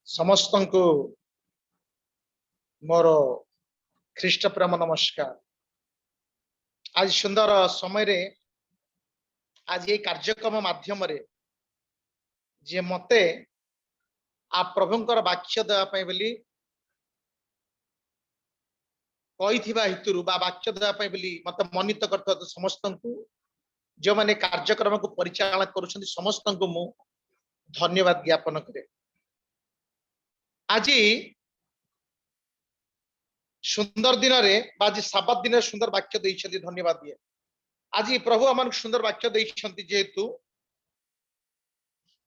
ସମସ୍ତଙ୍କୁ ମୋର ଖ୍ରୀଷ୍ଟ ପ୍ରେମ ନମସ୍କାର। ଆଜି ସୁନ୍ଦର ସମୟରେ, ଆଜି ଏଇ କାର୍ଯ୍ୟକ୍ରମ ମାଧ୍ୟମରେ ଯେ ମତେ ପ୍ରଭୁଙ୍କର ବାକ୍ୟ ଦେବା ପାଇଁ ବୋଲି କହିଥିବା ହେତୁରୁ ବା ବାକ୍ୟ ଦେବା ପାଇଁ ବୋଲି ମତେ ମନୋନୀତ କରିଥିବା ସମସ୍ତଙ୍କୁ, ଯେଉଁମାନେ କାର୍ଯ୍ୟକ୍ରମକୁ ପରିଚାଳନା କରୁଛନ୍ତି, ସମସ୍ତଙ୍କୁ ମୁଁ ଧନ୍ୟବାଦ ଜ୍ଞାପନ କରେ। ଆଜି ସୁନ୍ଦର ଦିନରେ ବା ଆଜି ସାବାତ ଦିନରେ ସୁନ୍ଦର ବାକ୍ୟ ଦେଇଛନ୍ତି, ଧନ୍ୟବାଦ ଦିଏ। ଆଜି ପ୍ରଭୁ ଆମମାନଙ୍କୁ ସୁନ୍ଦର ବାକ୍ୟ ଦେଇଛନ୍ତି। ଯେହେତୁ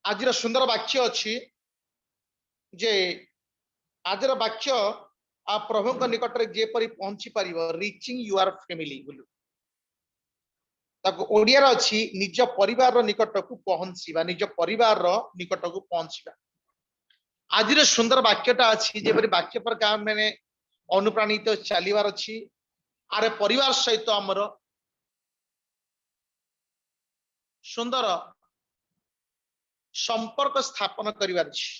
ଆଜିର ସୁନ୍ଦର ବାକ୍ୟ ଅଛି ଯେ ଆଜିର ବାକ୍ୟ ଆଉ ପ୍ରଭୁଙ୍କ ନିକଟରେ ଯେପରି ପହଞ୍ଚି ପାରିବ, ରିଚିଂ your family ବୋଲି ତାକୁ ଓଡିଆରେ ଅଛି, ନିଜ ପରିବାରର ନିକଟକୁ ପହଞ୍ଚିବା, ନିଜ ପରିବାରର ନିକଟକୁ ପହଞ୍ଚିବା। ଆଜିର ସୁନ୍ଦର ବାକ୍ୟଟା ଅଛି ଯେପରି ବାକ୍ୟ ପ୍ରକାର ଆମେ ଅନୁପ୍ରାଣିତ ଚାଲିବାର ଅଛି। ଆରେ ପରିବାର ସହିତ ଆମର ସୁନ୍ଦର ସମ୍ପର୍କ ସ୍ଥାପନ କରିବାର ଅଛି।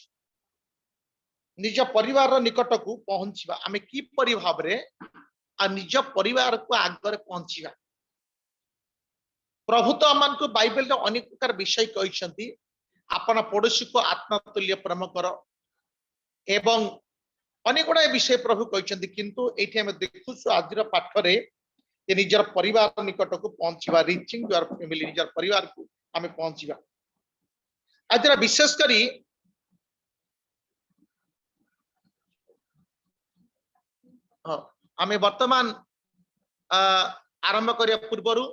ନିଜ ପରିବାରର ନିକଟକୁ ପହଞ୍ଚିବା ଆମେ କିପରି ଭାବରେ ଆଉ ନିଜ ପରିବାରକୁ ଆଗରେ ପହଞ୍ଚିବା। ପ୍ରଭୁ ତ ଆମମାନଙ୍କୁ ବାଇବେଲରେ ଅନେକ ପ୍ରକାର ବିଷୟ କହିଛନ୍ତି। ଆପଣ ପଡୋଶୀକୁ ଆତ୍ମା ତୁଲ୍ୟ ପ୍ରେମ କର ଏବଂ ଅନେକ ଗୁଡାଏ ବିଷୟ ପ୍ରଭୁ କହିଛନ୍ତି। କିନ୍ତୁ ଏଇଠି ଆମେ ଦେଖୁଛୁ ଆଜିର ପାଠରେ ଯେ ନିଜର ପରିବାର ନିକଟକୁ ପହଞ୍ଚିବା, ରିଚିଂ your family, ନିଜର ପରିବାରକୁ ଆମେ ପହଞ୍ଚିବା। ଆଜିର ବିଶେଷ କରି ହଁ, ଆମେ ବର୍ତ୍ତମାନ ଆରମ୍ଭ କରିବା ପୂର୍ବରୁ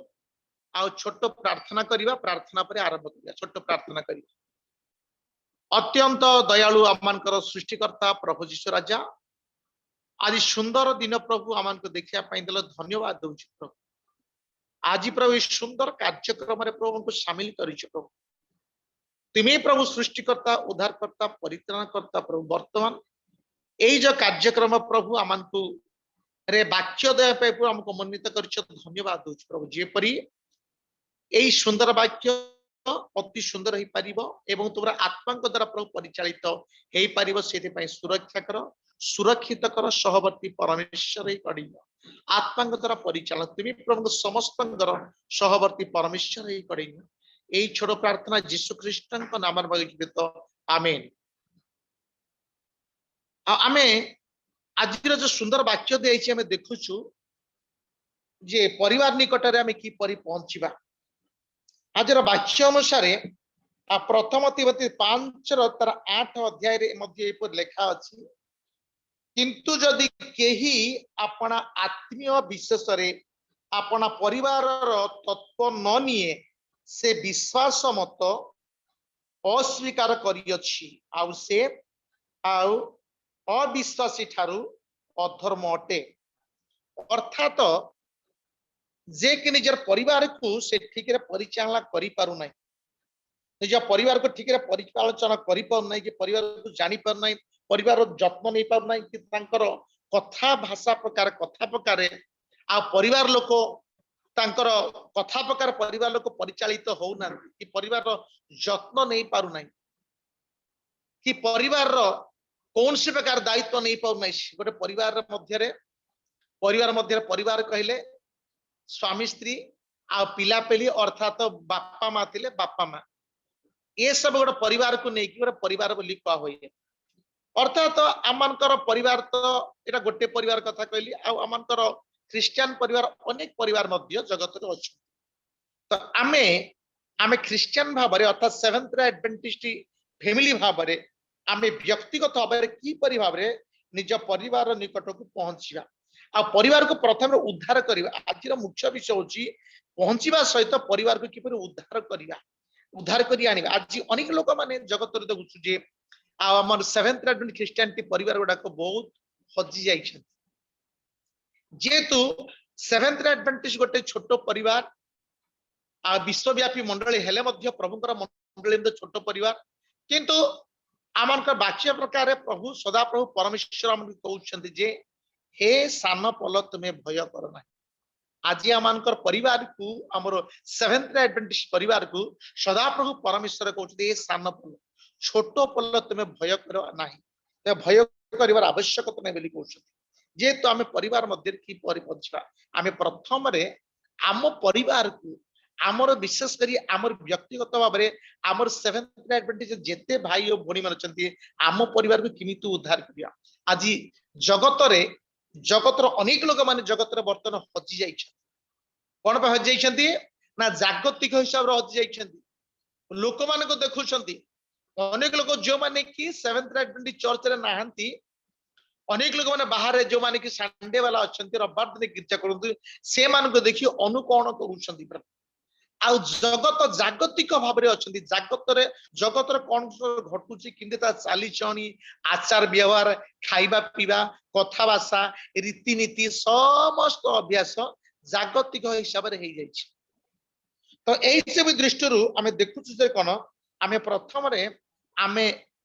ଆଉ ଛୋଟ ପ୍ରାର୍ଥନା କରିବା। ପ୍ରାର୍ଥନା ପରେ ଆରମ୍ଭ କରିବା। ଛୋଟ ପ୍ରାର୍ଥନା କରିବା। ଅତ୍ୟନ୍ତ ଦୟାଳୁ ଆମମାନଙ୍କର ସୃଷ୍ଟିକର୍ତ୍ତା ପ୍ରଭୁ ଯୀଶୁ ରାଜା, ଆଜି ସୁନ୍ଦର ଦିନ ପ୍ରଭୁ ଆମମାନଙ୍କୁ ଦେଖିବା ପାଇଁ ଦେଲେ, ଧନ୍ୟବାଦ ଦଉଛି ପ୍ରଭୁ। ଆଜି ପ୍ରଭୁ ଏଇ ସୁନ୍ଦର କାର୍ଯ୍ୟକ୍ରମରେ ପ୍ରଭୁଙ୍କୁ ସାମିଲ କରିଛୁ ପ୍ରଭୁ। ତୁମେ ପ୍ରଭୁ ସୃଷ୍ଟିକର୍ତ୍ତା, ଉଦ୍ଧାରକର୍ତ୍ତା, ପରିତ୍ରାଣକର୍ତ୍ତା ପ୍ରଭୁ, ବର୍ତ୍ତମାନ ଏଇ ଯୋଉ କାର୍ଯ୍ୟକ୍ରମ ପ୍ରଭୁ ଆମମାନଙ୍କୁ ରେ ବାକ୍ୟ ଦେବା ପାଇଁ ପ୍ରଭୁ ଆମକୁ ମନୋନୀତ କରିଛ, ଧନ୍ୟବାଦ ଦଉଛି ପ୍ରଭୁ। ଯେପରି ଏଇ ସୁନ୍ଦର ବାକ୍ୟ ଅତି ସୁନ୍ଦର ହେଇପାରିବ ଏବଂ ତୁମର ଆତ୍ମାଙ୍କ ଦ୍ୱାରା ପ୍ରଭୁ ପରିଚାଳିତ ହେଇପାରିବ, ସେଥିପାଇଁ ସୁରକ୍ଷା କର, ସୁରକ୍ଷିତ କର। ସହବର୍ତ୍ତୀ ପରମେଶ୍ୱର ହେଇ କଡ଼ିବ, ଆତ୍ମାଙ୍କ ଦ୍ୱାରା ପରିଚାଳନା। ତୁମେ ପ୍ରଭୁଙ୍କ ସମସ୍ତଙ୍କର ସହବର୍ତ୍ତୀ ପରମେଶ୍ୱର ହେଇ କଡ଼ିବ। ଏଇ ଛୋଟ ପ୍ରାର୍ଥନା ଯୀଶୁ ଖ୍ରୀଷ୍ଟଙ୍କ ନାମରେ ମାଗିଛୁ, ଆମେନ୍। ଆଉ ଆମେ ଆଜିର ଯୋଉ ସୁନ୍ଦର ବାକ୍ୟ ଦିଆଯାଇଛି, ଆମେ ଦେଖୁଛୁ ଯେ ପରିବାର ନିକଟରେ ଆମେ କିପରି ପହଞ୍ଚିବା। ଆଜିର ବାକ୍ୟ ଅନୁସାରେ ଆଉ ପ୍ରଥମ ତୀମଥି 5ର ତାର 8 ଅଧ୍ୟାୟରେ ମଧ୍ୟ ଏପରି ଲେଖା ଅଛି, କିନ୍ତୁ ଯଦି କେହି ଆପଣା ଆତ୍ମୀୟ ବିଶେଷରେ ଆପଣା ପରିବାରର ତତ୍ଵ ନ ନିଏ, ସେ ବିଶ୍ୱାସ ମତ ଅସ୍ୱୀକାର କରିଅଛି, ଆଉ ସେ ଆଉ ଅବିଶ୍ୱାସୀ ଠାରୁ ଅଧର୍ମ ଅଟେ। ଅର୍ଥାତ ଯେ କି ନିଜର ପରିବାରକୁ ସେ ଠିକରେ ପରିଚାଳନା କରିପାରୁନାହିଁ, ନିଜ ପରିବାରକୁ ଠିକରେ ପରିଚାଳନା କରିପାରୁନାହିଁ କି ପରିବାରକୁ ଜାଣିପାରୁନାହିଁ, ପରିବାରର ଯତ୍ନ ନେଇପାରୁନାହିଁ କି ତାଙ୍କର କଥା ଭାଷା ପ୍ରକାର କଥା ପ୍ରକାରେ ଆଉ ପରିବାର ଲୋକ ତାଙ୍କର କଥା ପ୍ରକାର ପରିବାର ଲୋକ ପରିଚାଳିତ ହଉନାହାନ୍ତି କି ପରିବାରର ଯତ୍ନ ନେଇ ପାରୁନାହିଁ କି ପରିବାରର କୌଣସି ପ୍ରକାର ଦାୟିତ୍ୱ ନେଇ ପାରୁନାହିଁ। ଗୋଟେ ପରିବାର ମଧ୍ୟରେ ପରିବାର କହିଲେ ସ୍ୱାମୀ ସ୍ତ୍ରୀ ଆଉ ପିଲାପିଲି, ଅର୍ଥାତ ବାପା ମା ଥିଲେ ବାପା ମା, ଏସବୁ ଗୋଟେ ପରିବାରକୁ ନେଇକି ଗୋଟେ ପରିବାର ବୋଲି କୁହା ହୁଏ। ଅର୍ଥାତ ଆମମାନଙ୍କର ପରିବାର ତ ଏଇଟା ଗୋଟେ ପରିବାର କଥା କହିଲି, ଆଉ ଆମମାନଙ୍କର ଖ୍ରୀଷ୍ଟିଆନ ପରିବାର ଅନେକ ପରିବାର ମଧ୍ୟ ଜଗତରେ ଅଛନ୍ତି। ତ ଆମେ ଖ୍ରୀଷ୍ଟିଆନ ଭାବରେ ଅର୍ଥାତ ସେଭେନ୍ଥ ଆଡଭେଣ୍ଟିଷ୍ଟ ଫ୍ୟାମିଲି ଭାବରେ ଆମେ ବ୍ୟକ୍ତିଗତ ଭାବରେ କିପରି ଭାବରେ ନିଜ ପରିବାର ନିକଟକୁ ପହଞ୍ଚିବା ଆଉ ପରିବାରକୁ ପ୍ରଥମେ ଉଦ୍ଧାର କରିବା। ଆଜିର ମୁଖ୍ୟ ବିଷୟ ହଉଛି ପହଞ୍ଚିବା ସହିତ ପରିବାରକୁ କିପରି ଉଦ୍ଧାର କରିବା, ଉଦ୍ଧାର କରି ଆଣିବା। ଆଜି ଅନେକ ଲୋକମାନେ ଜଗତରେ ଦେଖୁଛୁ ଯେ ଆଉ ଆମର ସେଭେନ୍ଥ ଆଡଭେଣ୍ଟ ଖ୍ରୀଷ୍ଟିଆନିଟି ପରିବାର ଗୁଡାକ ବହୁତ ହଜି ଯାଇଛନ୍ତି। ଯେହେତୁ ସେଭେନ୍ଥ ଆଡଭେଣ୍ଟିଷ୍ଟ ଗୋଟେ ଛୋଟ ପରିବାର ଆଉ ବିଶ୍ୱବ୍ୟାପୀ ମଣ୍ଡଳୀ ହେଲେ ମଧ୍ୟ ପ୍ରଭୁଙ୍କର ମଣ୍ଡଳୀ ମଧ୍ୟ ଛୋଟ ପରିବାର, କିନ୍ତୁ ଆମଙ୍କର ବାକ୍ୟ ପ୍ରକାରେ ପ୍ରଭୁ ସଦାପ୍ରଭୁ ପରମେଶ୍ୱର ଆମକୁ କହୁଛନ୍ତି ଯେ ହେ ସାନ ପଲ, ତୁମେ ଭୟ କର ନାହିଁ। ଆଜି ଆମମାନଙ୍କର ପରିବାରକୁ, ଆମର ସେଭେନ୍ଥ ଆଡଭେଣ୍ଟିଷ୍ଟ ପରିବାରକୁ ସଦାପ୍ରଭୁ ପରମେଶ୍ୱର କହୁଛନ୍ତି, ଏ ସାନ ପଲ, ଛୋଟ ପଲ, ତୁମେ ଭୟ କର ନାହିଁ। ଭୟ କରିବାର ଆବଶ୍ୟକତା ନାହିଁ ବୋଲି କହୁଛନ୍ତି। ଯେହେତୁ ଆମେ ପରିବାର ମଧ୍ୟରେ କିପରି ବଞ୍ଚିବା, ଆମେ ପ୍ରଥମରେ ଆମ ପରିବାରକୁ, ଆମର ବିଶେଷ କରି ଆମର ବ୍ୟକ୍ତିଗତ ଭାବରେ ଆମର ସେଭେନ୍ଥ ଆଡଭେଣ୍ଟିଜ ଯେତେ ଭାଇ ଓ ଭଉଣୀ ମାନେ ଅଛନ୍ତି, ଆମ ପରିବାରକୁ କେମିତି ଉଦ୍ଧାର କରିବା। ଆଜି ଜଗତରେ, ଜଗତର ଅନେକ ଲୋକମାନେ ଜଗତରେ ବର୍ତ୍ତମାନ ହଜି ଯାଇଛନ୍ତି। କଣ ପାଇଁ ହଜି ଯାଇଛନ୍ତି ନା ଜାଗତିକ ହିସାବରେ ହଜି ଯାଇଛନ୍ତି। ଲୋକମାନଙ୍କୁ ଦେଖୁଛନ୍ତି, ଅନେକ ଲୋକ ଯୋଉମାନେ କି ସେଭେନ୍ଥ ଆଡଭେଣ୍ଟିଜ ଚର୍ଚ୍ଚରେ ନାହାନ୍ତି, ଅନେକ ଲୋକମାନେ ବାହାରେ ଯୋଉମାନେ କି ସଣ୍ଡେ ବାଲା ଅଛନ୍ତି, ରବିବାର ଦିନ ଗିର୍ଜା କରନ୍ତି, ସେମାନଙ୍କୁ ଦେଖି ଅନୁକରଣ କରୁଛନ୍ତି ପୁରା। ଆଉ ଜଗତ ଜାଗତିକ ଭାବରେ ଅଛନ୍ତି। ଜାଗତରେ, ଜଗତରେ କଣ ଘଟୁଛି, କେମିତି ତା ଚାଲିଚଳଣି, ଆଚାର ବ୍ୟବହାର, ଖାଇବା ପିଇବା, କଥାଭାଷା, ରୀତିନୀତି, ସମସ୍ତ ଅଭ୍ୟାସ ଜାଗତିକ ହିସାବରେ ହେଇଯାଇଛି। ତ ଏଇ ସବୁ ଦୃଷ୍ଟିରୁ ଆମେ ଦେଖୁଛୁ ଯେ କଣ, ଆମେ ପ୍ରଥମରେ ଆମେ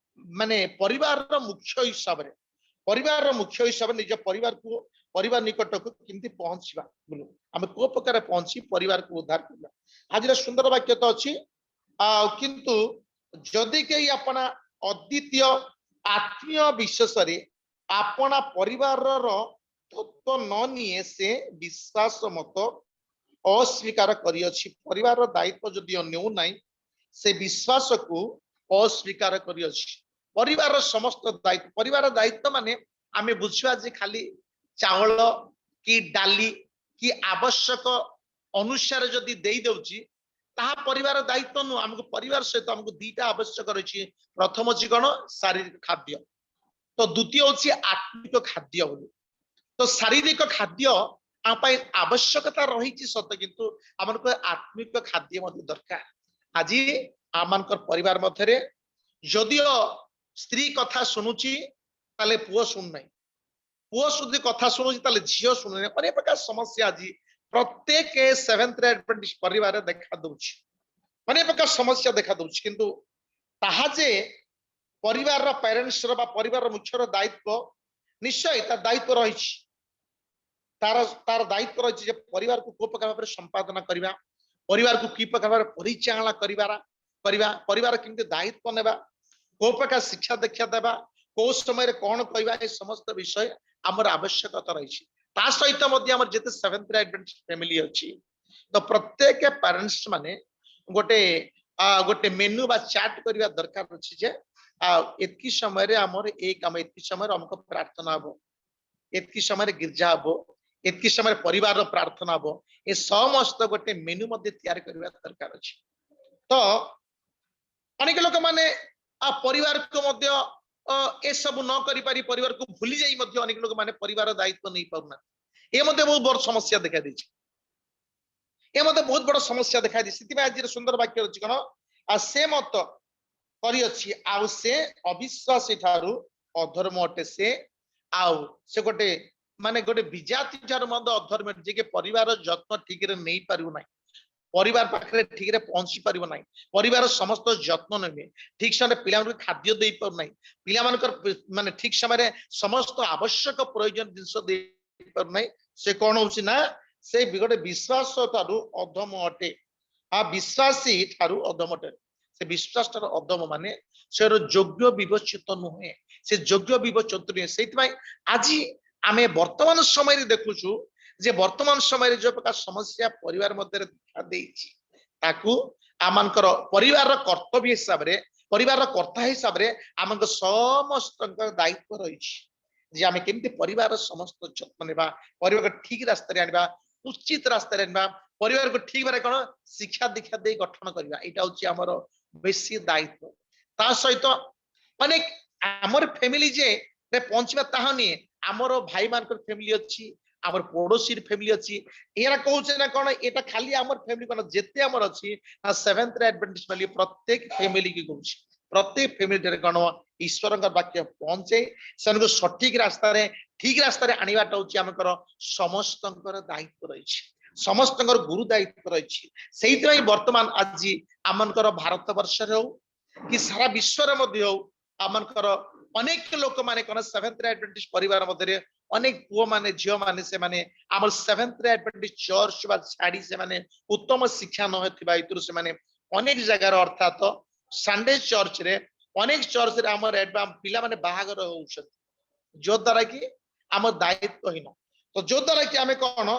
ମାନେ ପରିବାରର ମୁଖ୍ୟ ହିସାବରେ ନିଜ ପରିବାରକୁ, ପରିବାର ନିକଟକୁ କେମିତି ପହଞ୍ଚିବା ବୋଲୁ, ଆମେ କୋଉ ପ୍ରକାର ପହଞ୍ଚି ପରିବାରକୁ ଉଦ୍ଧାର କରିବା। ଆଜିର ସୁନ୍ଦର ବାକ୍ୟ ତ ଅଛି, ଆଉ କିନ୍ତୁ ଯଦି କେହି ଆପଣା ଅଦ୍ୱିତୀୟ ଆତ୍ମୀୟ ବିଶେଷରେ ଆପଣା ପରିବାରର ଯତ୍ନ ନ ନିଏ, ସେ ବିଶ୍ୱାସ ମତ ଅସ୍ୱୀକାର କରିଅଛି। ପରିବାରର ଦାୟିତ୍ୱ ଯଦି ନେଉନାହିଁ, ସେ ବିଶ୍ୱାସକୁ ଅସ୍ୱୀକାର କରିଅଛି। ପରିବାରର ସମସ୍ତ ଦାୟିତ୍ୱ, ପରିବାର ଦାୟିତ୍ୱ ମାନେ ଆମେ ବୁଝିବା ଯେ ଖାଲି ଚାଉଳ କି ଡାଲି କି ଆବଶ୍ୟକ ଅନୁସାରେ ଯଦି ଦେଇ ଦଉଛି, ତାହା ପରିବାର ଦାୟିତ୍ୱ ନୁହଁ। ଆମକୁ ପରିବାର ସହିତ ଆମକୁ ଦିଟା ଆବଶ୍ୟକ ରହିଛି। ପ୍ରଥମ ହଉଛି କଣ? ଶାରୀରିକ ଖାଦ୍ୟ। ତ ଦ୍ୱିତୀୟ ହଉଛି ଆତ୍ମିକ ଖାଦ୍ୟ ବୋଲି। ତ ଶାରୀରିକ ଖାଦ୍ୟ ଆମ ପାଇଁ ଆବଶ୍ୟକତା ରହିଛି ସତ, କିନ୍ତୁ ଆମକୁ ଆତ୍ମିକ ଖାଦ୍ୟ ମଧ୍ୟ ଦରକାର। ଆଜି ଆମମାନଙ୍କର ପରିବାର ମଧ୍ୟରେ ଯଦିଓ ସ୍ତ୍ରୀ କଥା ଶୁଣୁଛି, ତାହେଲେ ପୁଅ ଶୁଣୁନାହିଁ। ପୁଅ ଯଦି କଥା ଶୁଣୁଛି, ତାହେଲେ ଝିଅ ଶୁଣୁନାହିଁ। ଅନେକ ପ୍ରକାର ସମସ୍ୟା ଆଜି ପ୍ରତ୍ୟେକ ସେଭେନ୍ଥ ଆଡଭେଣ୍ଟିଷ୍ଟ ପରିବାରରେ ଦେଖା ଦଉଛି। ଅନେକ ପ୍ରକାର ସମସ୍ୟା ଦେଖା ଦଉଛି। କିନ୍ତୁ ତାହା ଯେ ପରିବାରର ପ୍ୟାରେଣ୍ଟସର ବା ପରିବାରର ମୁଖ୍ୟର ଦାୟିତ୍ୱ, ନିଶ୍ଚୟ ତାର ଦାୟିତ୍ୱ ରହିଛି। ତାର ଦାୟିତ୍ୱ ରହିଛି ଯେ ପରିବାରକୁ କୋଉ ପ୍ରକାର ଭାବରେ ସମ୍ପାଦନା କରିବା, ପରିବାରକୁ କି ପ୍ରକାର ଭାବରେ ପରିଚାଳନା କରିବା, ପରିବାର କେମିତି ଦାୟିତ୍ୱ ନେବା, କୋଉ ପ୍ରକାର ଶିକ୍ଷା ଦୀକ୍ଷା ଦେବା, କୋଉ ସମୟରେ କଣ କହିବା, ଏ ସମସ୍ତ ବିଷୟ ଆମର ଆବଶ୍ୟକତା ରହିଛି। ତା ସହିତ ମଧ୍ୟ ଆମର ଯେତେ ସେଭେନ୍ଥ ଆଡଭେଣ୍ଟିଷ୍ଟ ଫ୍ୟାମିଲି ଅଛି, ତ ପ୍ରତ୍ୟେକ ପ୍ୟାରେଣ୍ଟସ ମାନେ ଗୋଟେ ମେନୁ ବା ଚାର୍ଟ କରିବା ଦରକାର ଅଛି ଯେ ଆଉ ଏତିକି ସମୟରେ ଆମର ଏଇ କାମ, ଏତିକି ସମୟରେ ଅମୁକ ପ୍ରାର୍ଥନା ହବ, ଏତିକି ସମୟରେ ଗିର୍ଜା ହବ, ଏତିକି ସମୟରେ ପରିବାରର ପ୍ରାର୍ଥନା ହବ। ଏ ସମସ୍ତ ଗୋଟେ ମେନୁ ମଧ୍ୟ ତିଆରି କରିବା ଦରକାର ଅଛି। ତ ଅନେକ ଲୋକମାନେ ପରିବାରକୁ ମଧ୍ୟ ଏସବୁ ନ କରିପାରି, ପରିବାରକୁ ଭୁଲି ଯାଇ ମଧ୍ୟ ଅନେକ ଲୋକମାନେ ପରିବାର ଦାୟିତ୍ୱ ନେଇ ପାରୁନାହାନ୍ତି। ଏ ମଧ୍ୟ ବହୁତ ବଡ ସମସ୍ୟା ଦେଖାଦେଇଛି। ଏ ମଧ୍ୟ ବହୁତ ବଡ ସମସ୍ୟା ଦେଖାଦେଇଛି। ସେଥିପାଇଁ ଆଜିର ସୁନ୍ଦର ବାକ୍ୟ ଅଛି କଣ? ଆଉ ସେ ମତ କରିଅଛି, ଆଉ ସେ ଅବିଶ୍ୱାସୀ ଠାରୁ ଅଧର୍ମ ଅଟେ। ସେ ଆଉ ସେ ଗୋଟେ ମାନେ ଗୋଟେ ବିଜାତି ଠାରୁ ମଧ୍ୟ ଅଧର୍ମ, ଯିଏ ପରିବାର ଯତ୍ନ ଠିକରେ ନେଇ ପାରିବ ନାହିଁ, ପରିବାର ପାଖରେ ଠିକରେ ପହଞ୍ଚି ପାରିବ ନାହିଁ, ପରିବାର ସମସ୍ତ ଯତ୍ନ ନେବେ, ଠିକ ସମୟରେ ପିଲାମାନଙ୍କୁ ଖାଦ୍ୟ ଦେଇ ପାରୁନାହିଁ, ପିଲାମାନଙ୍କର ମାନେ ଠିକ ସମୟରେ ସମସ୍ତ ଆବଶ୍ୟକ ପ୍ରୟୋଜନ ଜିନିଷ ଦେଇ ପାରୁନାହିଁ, ସେ କଣ ହଉଛି ନା ସେ ଗୋଟେ ବିଶ୍ୱାସ ଠାରୁ ଅଧମ ଅଟେ। ଆ ବିଶ୍ୱାସୀ ଠାରୁ ଅଧମ ଅଟେ। ସେ ବିଶ୍ୱାସ ଠାରୁ ଅଧମ ମାନେ ସେ ଯୋଗ୍ୟ ବିବେଚିତ ନୁହେଁ। ସେ ଯୋଗ୍ୟ ବିବେଚିତ ନୁହେଁ। ସେଇଥିପାଇଁ ଆଜି ଆମେ ବର୍ତ୍ତମାନ ସମୟରେ ଦେଖୁଛୁ ଯେ ବର୍ତ୍ତମାନ ସମୟରେ ଯୋଉ ପ୍ରକାର ସମସ୍ୟା ପରିବାର ମଧ୍ୟରେ ଦେଖା ଦେଇଛି, ତାକୁ ଆମମାନଙ୍କର ପରିବାରର କର୍ତ୍ତବ୍ୟ ହିସାବରେ, ପରିବାରର କର୍ତ୍ତା ହିସାବରେ ଆମଙ୍କ ସମସ୍ତଙ୍କର ଦାୟିତ୍ୱ ରହିଛି ଯେ ଆମେ କେମିତି ପରିବାରର ସମସ୍ତ ଯତ୍ନ ନେବା, ପରିବାରକୁ ଠିକ ରାସ୍ତାରେ ଆଣିବା, ଉଚିତ ରାସ୍ତାରେ ଆଣିବା, ପରିବାରକୁ ଠିକ ଭାବରେ କଣ ଶିକ୍ଷା ଦୀକ୍ଷା ଦେଇ ଗଠନ କରିବା। ଏଇଟା ହଉଛି ଆମର ବେଶୀ ଦାୟିତ୍ୱ। ତା ସହିତ ଅନେକ ଆମର ଫ୍ୟାମିଲି ଯେ ପହଞ୍ଚିବା ତାହା ନୁହେଁ, ଆମର ଭାଇମାନଙ୍କର ଫ୍ୟାମିଲି ଅଛି, ଆମର ପଡୋଶୀର ଫ୍ୟାମିଲି ଅଛି। ଏରା କହୁଛେ ନା କଣ, ଏଇଟା ଖାଲି ଆମର ଫ୍ୟାମିଲି କଣ, ଯେତେ ଆମର ଅଛି ନା ସେଭେନ୍ଥ ଆଡଭେଣ୍ଟିଷ୍ଟ ଫ୍ୟାମିଲି, ପ୍ରତ୍ୟେକ ଫ୍ୟାମିଲି କି କହୁଛି, ପ୍ରତ୍ୟେକ ଫ୍ୟାମିଲିରେ କଣ ଈଶ୍ୱରଙ୍କ ବାକ୍ୟ ପହଞ୍ଚେ, ସେମାନଙ୍କୁ ସଠିକ ରାସ୍ତାରେ, ଠିକ ରାସ୍ତାରେ ଆଣିବାଟା ହଉଛି ଆମଙ୍କର ସମସ୍ତଙ୍କର ଦାୟିତ୍ୱ ରହିଛି, ସମସ୍ତଙ୍କର ଗୁରୁ ଦାୟିତ୍ୱ ରହିଛି। ସେଇଥିପାଇଁ ବର୍ତ୍ତମାନ ଆଜି ଆମମାନଙ୍କର ଭାରତ ବର୍ଷରେ ହଉ କି ସାରା ବିଶ୍ୱରେ ମଧ୍ୟ ହଉ, ଆମମାନଙ୍କର ଅନେକ ଲୋକମାନେ କଣ ସେଭେନ୍ଥ ଆଡଭେଣ୍ଟିଷ୍ଟ ପରିବାର ମଧ୍ୟରେ ଅନେକ ପୁଅ ମାନେ, ଝିଅ ମାନେ, ସେମାନେ ଆମର ସେଭେନ୍ଥ ଆଡଭେଣ୍ଟିଷ୍ଟ ଚର୍ଚ୍ଚ ବା ଛାଡି, ସେମାନେ ଉତ୍ତମ ଶିକ୍ଷା ନ ହେଥିବା ହେତୁରୁ ସେମାନେ ଅନେକ ଜାଗାର, ଅର୍ଥାତ ସଣ୍ଡେ ଚର୍ଚ୍ଚରେ ଅନେକ ଚର୍ଚ୍ଚରେ ଆମର ପିଲାମାନେ ବାହାଘର ହଉଛନ୍ତି, ଯୋଉ ଦ୍ୱାରା କି ଆମ ଦାୟିତ୍ୱହୀନ। ତ ଯୋଉ ଦ୍ୱାରା କି ଆମେ କଣ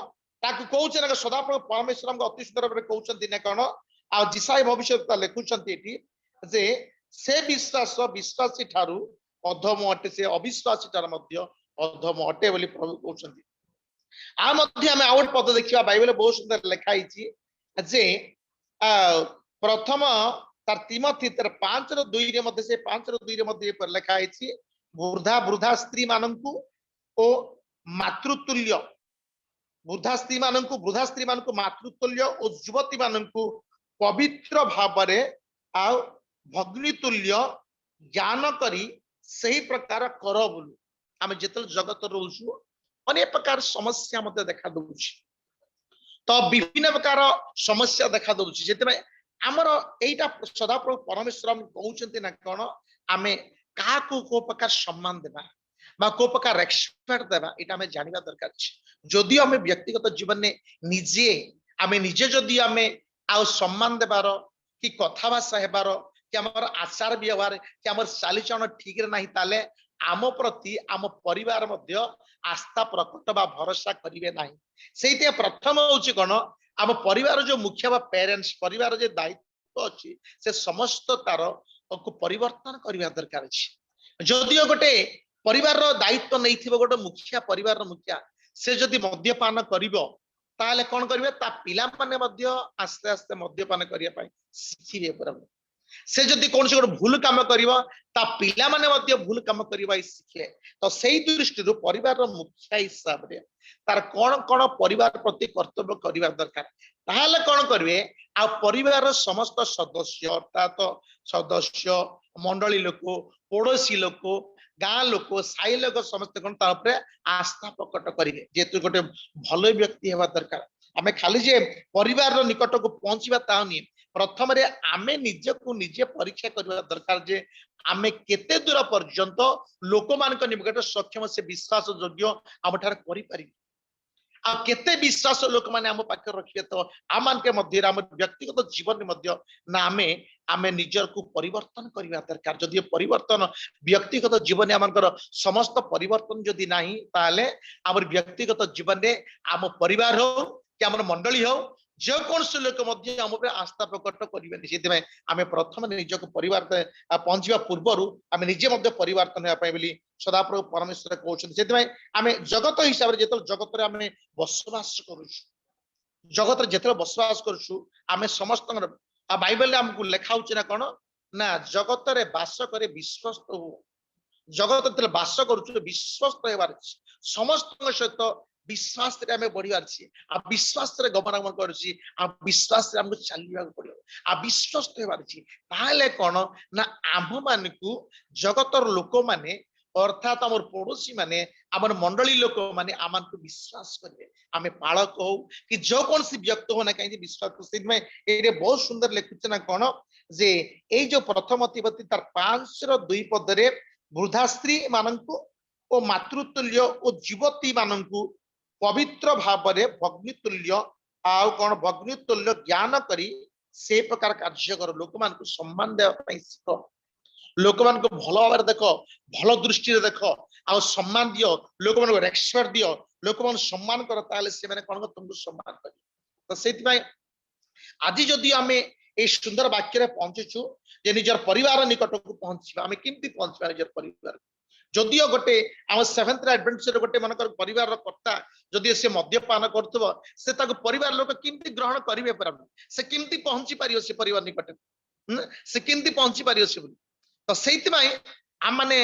ତାକୁ କହୁଛେ ନା, ସଦାପ୍ରଭୁ ପରମେଶ୍ୱର ଆମକୁ ଅତି ସୁନ୍ଦର ଭାବରେ କହୁଛନ୍ତି ନା କଣ, ଆଉ ଯିଶାଇୟ ଭବିଷ୍ୟତ ଲେଖୁଛନ୍ତି ଏଠି ଯେ ସେ ବିଶ୍ୱାସ ବିଶ୍ୱାସୀ ଠାରୁ ଅଧମ ଅଟେ, ସେ ଅବିଶ୍ୱାସୀ ଠାରୁ ମଧ୍ୟ ଅଧମ ଅଟେ ବୋଲି ପ୍ରଭୁ କହୁଛନ୍ତି। ଆଉ ମଧ୍ୟ ଆମେ ଆଉ ଗୋଟେ ପଦ ଦେଖିବା। ବାଇବେଲ ବହୁତ ସୁନ୍ଦର ଲେଖା ହେଇଛି ଯେ ପ୍ରଥମ ତାର ତିମଥି ତାର 5ର 2ରେ ମଧ୍ୟ, ସେ 5ର 2ରେ ମଧ୍ୟ ଏପରି ଲେଖା ହେଇଛି, ବୃଦ୍ଧା ବୃଦ୍ଧା ସ୍ତ୍ରୀ ମାନଙ୍କୁ ଓ ମାତୃତୁଲ୍ୟ, ବୃଦ୍ଧା ସ୍ତ୍ରୀ ମାନଙ୍କୁ ମାତୃତୁଲ୍ୟ ଓ ଯୁବତୀ ମାନଙ୍କୁ ପବିତ୍ର ଭାବରେ ଆଉ ଭଗ୍ନୀ ତୁଲ୍ୟ ଜ୍ଞାନ କରି ସେହି ପ୍ରକାର କର ବୋଲି। ଆମେ ଯେତେବେଳେ ଜଗତ ରହୁଛୁ, ଅନେକ ପ୍ରକାର ସମସ୍ୟା ମଧ୍ୟ ଦେଖା ଦଉଛି। ତ ବିଭିନ୍ନ ପ୍ରକାର ସମସ୍ୟା ଦେଖା ଦଉଛି। ସେଥିପାଇଁ ଆମର ଏଇଟା ସଦାପ୍ରଭୁ ପରମେଶ୍ୱର ଆମକୁ କହୁଛନ୍ତି ନା କଣ, ଆମେ କାହାକୁ କୋଉ ପ୍ରକାର ସମ୍ମାନ ଦେବା ବା କୋଉ ପ୍ରକାର ରେସପେକ୍ଟ ଦେବା, ଏଇଟା ଆମେ ଜାଣିବା ଦରକାର ଅଛି। ଯଦିଓ ଆମେ ବ୍ୟକ୍ତିଗତ ଜୀବନରେ ନିଜେ, ଆମେ ନିଜେ ଯଦି ଆମେ ଆଉ ସମ୍ମାନ ଦେବାର କି କଥା ଭାଷା ହେବାର କି ଆମର ଆଚାର ବ୍ୟବହାର କି ଆମର ଚାଲିଚଳନ ଠିକରେ ନାହିଁ, ତାହେଲେ ଆମ ପ୍ରତି ଆମ ପରିବାର ମଧ୍ୟ ଆସ୍ଥା ପ୍ରକଟ ବା ଭରସା କରିବେ ନାହିଁ। ସେଇଥିପାଇଁ ପ୍ରଥମ ହଉଛି କଣ, ଆମ ପରିବାର ଯୋଉ ମୁଖ୍ୟ ବା ପ୍ୟାରେଣ୍ଟସ, ପରିବାର ଯେ ଦାୟିତ୍ୱ ଅଛି, ସେ ସମସ୍ତ ତାର କୁ ପରିବର୍ତ୍ତନ କରିବା ଦରକାର ଅଛି। ଯଦିଓ ଗୋଟେ ପରିବାରର ଦାୟିତ୍ୱ ନେଇଥିବ ଗୋଟେ ମୁଖିଆ, ପରିବାରର ମୁଖିଆ ସେ ଯଦି ମଦ୍ୟପାନ କରିବ, ତାହେଲେ କଣ କରିବେ? ତା ପିଲାମାନେ ମଧ୍ୟ ଆସ୍ତେ ଆସ୍ତେ ମଦ୍ୟପାନ କରିବା ପାଇଁ ଶିଖିବେ ପୁରା। ସେ ଯଦି କୌଣସି ଗୋଟେ ଭୁଲ କାମ କରିବ, ତା ପିଲାମାନେ ମଧ୍ୟ ଭୁଲ କାମ କରିବା ଶିଖିବେ। ତ ସେଇ ଦୃଷ୍ଟିରୁ ପରିବାରର ମୁଖିଆ ହିସାବରେ ତାର କଣ କଣ ପରିବାର ପ୍ରତି କର୍ତ୍ତବ୍ୟ କରିବା ଦରକାର, ତାହେଲେ କଣ କରିବେ, ଆଉ ପରିବାରର ସମସ୍ତ ସଦସ୍ୟ, ଅର୍ଥାତ ସଦସ୍ୟ ମଣ୍ଡଳୀ ଲୋକ, ପଡୋଶୀ ଲୋକ, ଗାଁ ଲୋକ, ସାହି ଲୋକ, ସମସ୍ତେ କଣ ତା ଉପରେ ଆସ୍ଥା ପ୍ରକଟ କରିବେ। ଯେହେତୁ ଗୋଟେ ଭଲ ବ୍ୟକ୍ତି ହେବା ଦରକାର। ଆମେ ଖାଲି ଯେ ପରିବାରର ନିକଟକୁ ପହଞ୍ଚିବା ତାହା ନୁହେଁ। ପ୍ରଥମରେ ଆମେ ନିଜକୁ ନିଜେ ପରୀକ୍ଷା କରିବା ଦରକାର ଯେ ଆମେ କେତେ ଦୂର ପର୍ଯ୍ୟନ୍ତ ଲୋକମାନଙ୍କ ନିକଟରେ ସକ୍ଷମ, ସେ ବିଶ୍ୱାସ ଯୋଗ୍ୟ ଆମ ଠାରେ କରିପାରିବୁ ଆଉ କେତେ ବିଶ୍ୱାସ ଲୋକମାନେ ଆମ ପାଖରେ ରଖିବେ। ତ ଆମମାନଙ୍କ ମଧ୍ୟରେ, ଆମ ବ୍ୟକ୍ତିଗତ ଜୀବନରେ ମଧ୍ୟ ନା ଆମେ ନିଜକୁ ପରିବର୍ତ୍ତନ କରିବା ଦରକାର। ଯଦି ଏ ପରିବର୍ତ୍ତନ ବ୍ୟକ୍ତିଗତ ଜୀବନରେ ଆମଙ୍କର ସମସ୍ତ ପରିବର୍ତ୍ତନ ଯଦି ନାହିଁ, ତାହେଲେ ଆମର ବ୍ୟକ୍ତିଗତ ଜୀବନରେ ଆମ ପରିବାର ହଉ କି ଆମର ମଣ୍ଡଳୀ ହଉ, ଯେକୌଣସି ଲୋକ ମଧ୍ୟ ଆମ ଉପରେ ଆସ୍ଥା ପ୍ରକଟ କରିବେନି। ସେଥିପାଇଁ ଆମେ ପ୍ରଥମେ ନିଜକୁ ପରିବାର ପହଞ୍ଚିବା ପୂର୍ବରୁ ଆମେ ନିଜେ ମଧ୍ୟ ପରିବର୍ତ୍ତନ ହେବା ପାଇଁ ବୋଲି ସଦାପ୍ରଭୁ ପରମେଶ୍ୱର କହୁଛନ୍ତି। ସେଥିପାଇଁ ଆମେ ଜଗତ ହିସାବରେ ଯେତେବେଳେ ଜଗତରେ ଆମେ ବସବାସ କରୁଛୁ, ଜଗତରେ ଯେତେବେଳେ ବସବାସ କରୁଛୁ, ଆମେ ସମସ୍ତଙ୍କର ଆଉ ବାଇବେଲରେ ଆମକୁ ଲେଖା ହଉଛି ନା କଣ ନା, ଜଗତରେ ବାସ କରି ବିଶ୍ୱସ୍ତ ହୁଅ। ଜଗତ ଯେତେବେଳେ ବାସ କରୁଛୁ, ବିଶ୍ୱସ୍ତ ହେବାର ଅଛି। ସମସ୍ତଙ୍କ ସହିତ ବିଶ୍ୱାସରେ ଆମେ ବଢିବାର ଅଛି ଆଉ ବିଶ୍ୱାସରେ ଗମନାଗମନ କରୁଛି ଆଉ ବିଶ୍ୱାସରେ ଆମକୁ ଚାଲିବାକୁ ପଡିବ ଆଉ ବିଶ୍ୱସ୍ତ ହେବାର ଅଛି। ତାହେଲେ କଣ ନା ଆମ୍ଭ ମାନଙ୍କୁ ଜଗତର ଲୋକମାନେ, ଅର୍ଥାତ୍ ଆମର ପଡୋଶୀ ମାନେ, ଆମର ମଣ୍ଡଳୀ ଲୋକମାନେ ଆମମାନଙ୍କୁ ବିଶ୍ୱାସ କରିବେ। ଆମେ ପାଳକ ହଉ କି ଯେକୌଣସି ବ୍ୟକ୍ତି ହଉ ନା କାହିଁକି, ବିଶ୍ୱାସ। ସେଇଥିପାଇଁ ଏଇଠି ବହୁତ ସୁନ୍ଦର ଲେଖୁଛି ନା କଣ ଯେ ଏଇ ଯୋଉ ପ୍ରଥମ ତୀମଥି ତାର 5ର 2 ପଦରେ ବୃଦ୍ଧା ସ୍ତ୍ରୀ ମାନଙ୍କୁ ଓ ମାତୃତୁଲ୍ୟ ଓ ଯୁବତୀ ମାନଙ୍କୁ ପବିତ୍ର ଭାବରେ ଭଗ୍ନୀ ତୁଲ୍ୟ ଆଉ କଣ ଭଗ୍ନୀ ତୁଲ୍ୟ ଜ୍ଞାନ କରି ସେ ପ୍ରକାର କାର୍ଯ୍ୟ କର। ଲୋକମାନଙ୍କୁ ସମ୍ମାନ ଦେବା ପାଇଁ ଶିଖ। ଲୋକମାନଙ୍କୁ ଭଲ ଭାବରେ ଦେଖ, ଭଲ ଦୃଷ୍ଟିରେ ଦେଖ ଆଉ ସମ୍ମାନ ଦିଅ। ଲୋକମାନଙ୍କୁ ରେସପେକ୍ଟ ଦିଅ, ଲୋକମାନଙ୍କୁ ସମ୍ମାନ କର। ତାହେଲେ ସେମାନେ କଣ କରିବେ? ତୁମକୁ ସମ୍ମାନ କରିବେ। ତ ସେଇଥିପାଇଁ ଆଜି ଯଦି ଆମେ ଏଇ ସୁନ୍ଦର ବାକ୍ୟରେ ପହଞ୍ଚିଛୁ ଯେ ନିଜର ପରିବାର ନିକଟକୁ ପହଞ୍ଚିବା, ଆମେ କେମିତି ପହଞ୍ଚିବା ନିଜର ପରିବାର? ଯଦିଓ ଗୋଟେ ଆମ ସେଭେନ୍ଥ ଆଡଭେଣ୍ଟିଷ୍ଟର ଗୋଟେ ମନେକର ପରିବାରର କର୍ତ୍ତା ଯଦି ସେ ମଦ୍ୟପାନ କରୁଥିବ, ସେ ତାକୁ ପରିବାର ଲୋକ କେମିତି ଗ୍ରହଣ କରିବେ ପରା? ସେ କେମିତି ପହଞ୍ଚି ପାରିବ ସେ ପରିବାର ନିକଟରେ? ସେ କେମିତି ପହଞ୍ଚି ପାରିବ ସେ ବୋଲି? ତ ସେଇଥିପାଇଁ ଆମମାନେ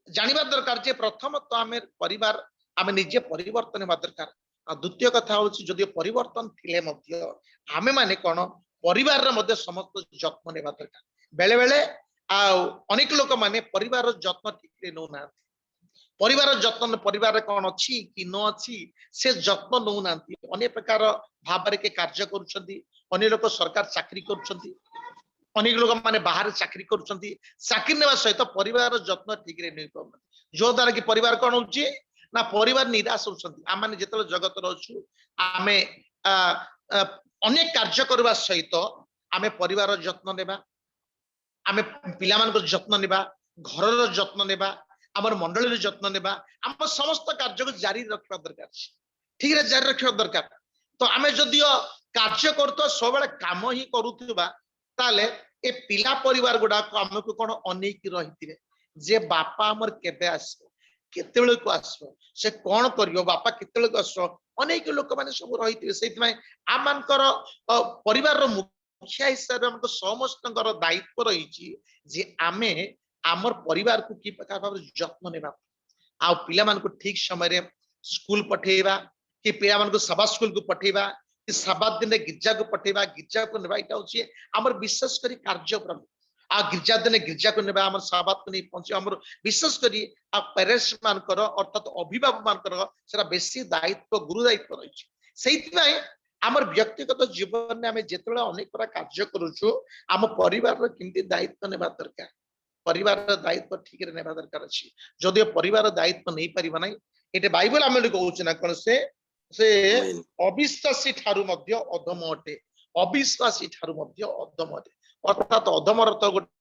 ଜାଣିବା ଦରକାର ଯେ ପ୍ରଥମତଃ ଆମେ ପରିବାର, ଆମେ ନିଜେ ପରିବର୍ତ୍ତନ ହେବା ଦରକାର। ଆଉ ଦ୍ୱିତୀୟ କଥା ହଉଛି, ଯଦି ପରିବର୍ତ୍ତନ ଥିଲେ ମଧ୍ୟ ଆମେ ମାନେ କଣ ପରିବାରର ମଧ୍ୟ ସମସ୍ତ ଯତ୍ନ ନେବା ଦରକାର। ବେଳେ ବେଳେ ଆଉ ଅନେକ ଲୋକମାନେ ପରିବାରର ଯତ୍ନ ଠିକରେ ନେଉନାହାନ୍ତି। ପରିବାର ଯତ୍ନ, ପରିବାରରେ କଣ ଅଛି କି ନ ଅଛି, ସେ ଯତ୍ନ ନେଉନାହାନ୍ତି। ଅନେକ ପ୍ରକାର ଭାବରେ କିଏ କାର୍ଯ୍ୟ କରୁଛନ୍ତି, ଅନେକ ଲୋକ ସରକାର ଚାକିରି କରୁଛନ୍ତି, ଅନେକ ଲୋକ ମାନେ ବାହାରେ ଚାକିରି କରୁଛନ୍ତି। ଚାକିରି ନେବା ସହିତ ପରିବାରର ଯତ୍ନ ଠିକରେ ନେଇ ପାରୁନାହାନ୍ତି, ଯୋଉ ଦ୍ୱାରା କି ପରିବାର କଣ ହଉଛି ନା ପରିବାର ନିରାଶ ହଉଛନ୍ତି। ଆମମାନେ ଯେତେବେଳେ ଜଗତରେ ଅଛୁ, ଆମେ ଆ ଆ, ଅନେକ କାର୍ଯ୍ୟ କରିବା ସହିତ ଆମେ ପରିବାର ଯତ୍ନ ନେବା। ଆମେ ପିଲାମାନଙ୍କର ଯତ୍ନ ନେବା, ଘରର ଯତ୍ନ ନେବା, ଆମର ମଣ୍ଡଳୀର ଯତ୍ନ ନେବା, ଆମ ସମସ୍ତ କାର୍ଯ୍ୟକୁ ଜାରି ରଖିବା ଦରକାର ଅଛି, ଠିକରେ ଜାରି ରଖିବା ଦରକାର। ତ ଆମେ ଯଦିଓ କାର୍ଯ୍ୟ କରୁଥିବା, ସବୁବେଳେ କାମ ହିଁ କରୁଥିବା, ତାହେଲେ ଏ ପିଲା ପରିବାର ଗୁଡାକ ଆମକୁ କଣ ଅନେଇକି ରହିଥିବେ ଯେ ବାପା ଆମର କେବେ ଆସିବ, କେତେବେଳକୁ ଆସିବ, ସେ କଣ କରିବ, ବାପା କେତେବେଳକୁ ଆସିବ, ଅନେକ ଲୋକମାନେ ସବୁ ରହିଥିବେ। ସେଇଥିପାଇଁ ଆମମାନଙ୍କର ପରିବାରର ମୁଖିଆ ହିସାବରେ ଆମକୁ ସମସ୍ତଙ୍କର ଦାୟିତ୍ୱ ରହିଛି ଯେ ଆମେ ଆମର ପରିବାରକୁ କି ପ୍ରକାର ଭାବରେ ଯତ୍ନ ନେବା ଆଉ ପିଲାମାନଙ୍କୁ ଠିକ ସମୟରେ ସ୍କୁଲ ପଠେଇବା କି ପିଲାମାନଙ୍କୁ ସାବାତ ସ୍କୁଲକୁ ପଠେଇବା କି ସାବାତ ଦିନରେ ଗିର୍ଜାକୁ ପଠେଇବା, ଗିର୍ଜାକୁ ନେବା। ଏଇଟା ହଉଛି ଆମର ବିଶେଷ କରି କାର୍ଯ୍ୟକ୍ରମ। ଆଉ ଗିର୍ଜା ଦିନେ ଗିର୍ଜାକୁ ନେବା, ଆମର ସାବାତକୁ ନେଇ ପହଞ୍ଚିବା, ଆମର ବିଶେଷ କରି ଆଉ ପ୍ୟାରେଣ୍ଟସ ମାନଙ୍କର ଅର୍ଥାତ ଅଭିଭାବକ ମାନଙ୍କର ସେଟା ବେଶୀ ଦାୟିତ୍ୱ, ଗୁରୁ ଦାୟିତ୍ୱ ରହିଛି। ସେଇଥିପାଇଁ ଆମର ବ୍ୟକ୍ତିଗତ ଜୀବନରେ ଆମେ ଯେତେବେଳେ ଅନେକ ପ୍ରକାର କାର୍ଯ୍ୟ କରୁଛୁ, ଆମ ପରିବାରର କେମିତି ଦାୟିତ୍ୱ ନେବା ଦରକାର, ପରିବାରର ଦାୟିତ୍ୱ ଠିକରେ ନେବା ଦରକାର ଅଛି। ଯଦିଓ ପରିବାର ଦାୟିତ୍ୱ ନେଇପାରିବ ନାହିଁ, ଏଠି ବାଇବଲ ଆମେ କହୁଛି ନା କଣ, ସେ Amen. ଅବିଶ୍ୱାସୀ ଠାରୁ ମଧ୍ୟ ଅଧମ ଅଟେ, ଅବିଶ୍ୱାସୀ ଠାରୁ ମଧ୍ୟ ଅଧମ ଅଟେ। ଅର୍ଥାତ ଅଧମର ତ ଗୋଟେ